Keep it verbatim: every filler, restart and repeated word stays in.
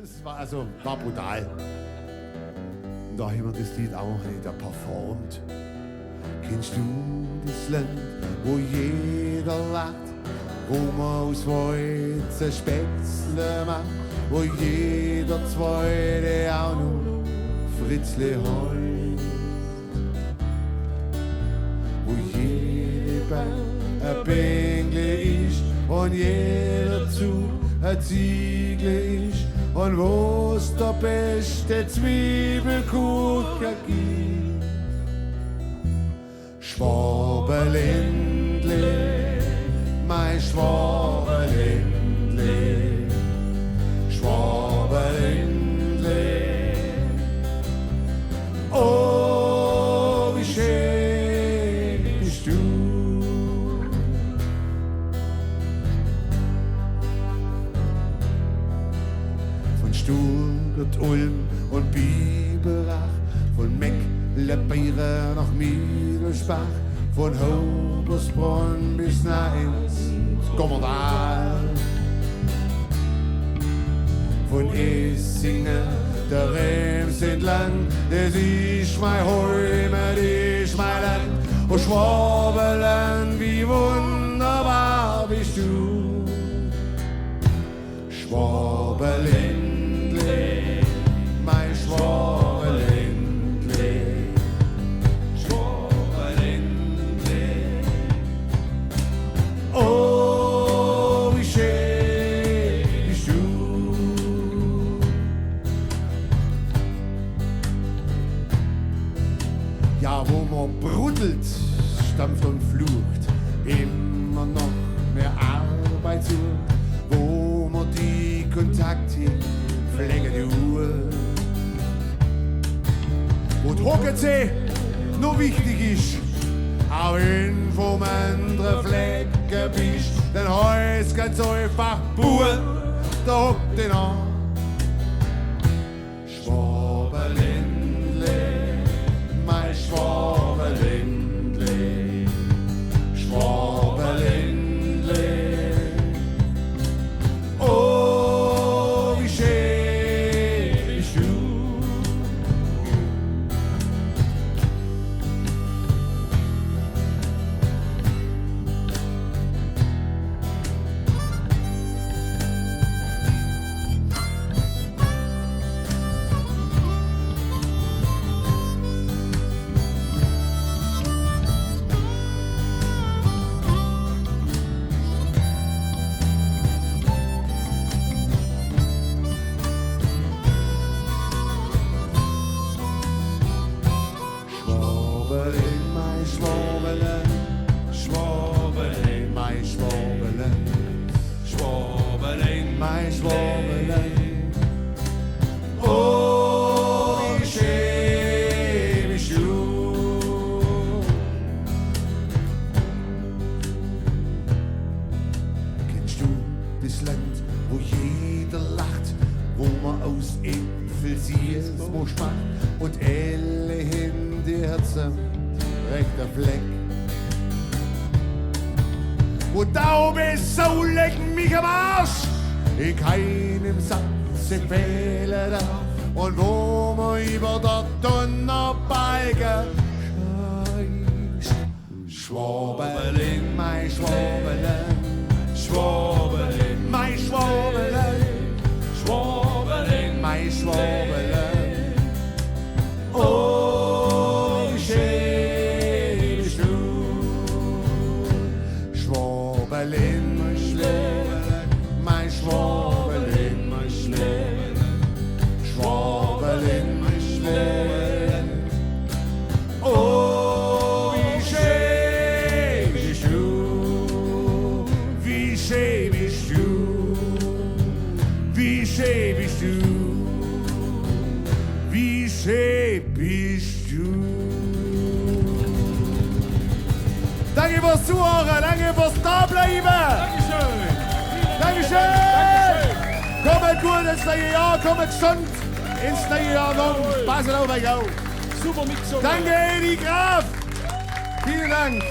Das war, also, war brutal. Und da haben wir das Lied auch wieder performt. Kennst du das Land, wo jeder lacht, wo man aus Weizen Spätzle macht, wo jeder Zweite auch noch Fritzle heißt? Wo jede Bank ein Bänkle ist und jeder Zug ein Ziegle ist und wo es der beste Zwiebelkuchen gibt. Schwabenländle, mein Schwabenländle, Schwabenländle. Oh, wie schön bist du. Von Stuttgart, Ulm und Biberach, von Mecklenbeire nach Miedelsbach, von Hobersbronn bis nach ins Gommerdal. Von Essingen der Ems entlang, das ist mein Heimat, ist mein Land. O Schwabenland, wie wunderbar bist du. Schwabenländle, mein Schwabenländle, Schwabenländle. Oh, wie schön bist du. Ja, wo man bruddelt, stampft und flucht, immer noch mehr Arbeit sucht, wo man die Kontakte pflegen tut. Wo die Hochzeit noch wichtig ist, auch wenn du vom anderen Fleck bist, dann heißt ganz einfach: Bub, da hock dich an. Schwabenländle, mein Schwabenländle, Schwabenländle. Oh, wie schön bist du. Schwabenland, mein Schwabenland, Schwabenland, mein Schwabenland, Schwabenland, mein Schwabenland. Oh, wie schön bist du. Kennst du das Land, wo jeder lacht, wo man aus Äpfel Süssmolch macht und alle Hände hat ein rechter Fleck? Wo taube Sau, leck mich am Arsch, in keinem Satz fehlen darf und wo man über der Donnerbalken scheißt. Schwabenland, mein Schwabenland, Schwabenland, mein Schwabenland, Schwabenland, mein Schwabenland. Oh, wie schön bist du. Schwabenland, mein Schwabenland, mein Schwabenland, mein Schwabenland. Oh, wie schön bist du, wie schön bist du, wie schön bist du, wie schön bist du. Danke fürs Zuhören, danke fürs Dableiben. Dankeschön. Dankeschön. Dankeschön. Kommt gut ins neue Jahr, kommt gesund ins neue Jahr. Passt auf euch auf. Super Mix. Danke, Edi Graf. Vielen Dank.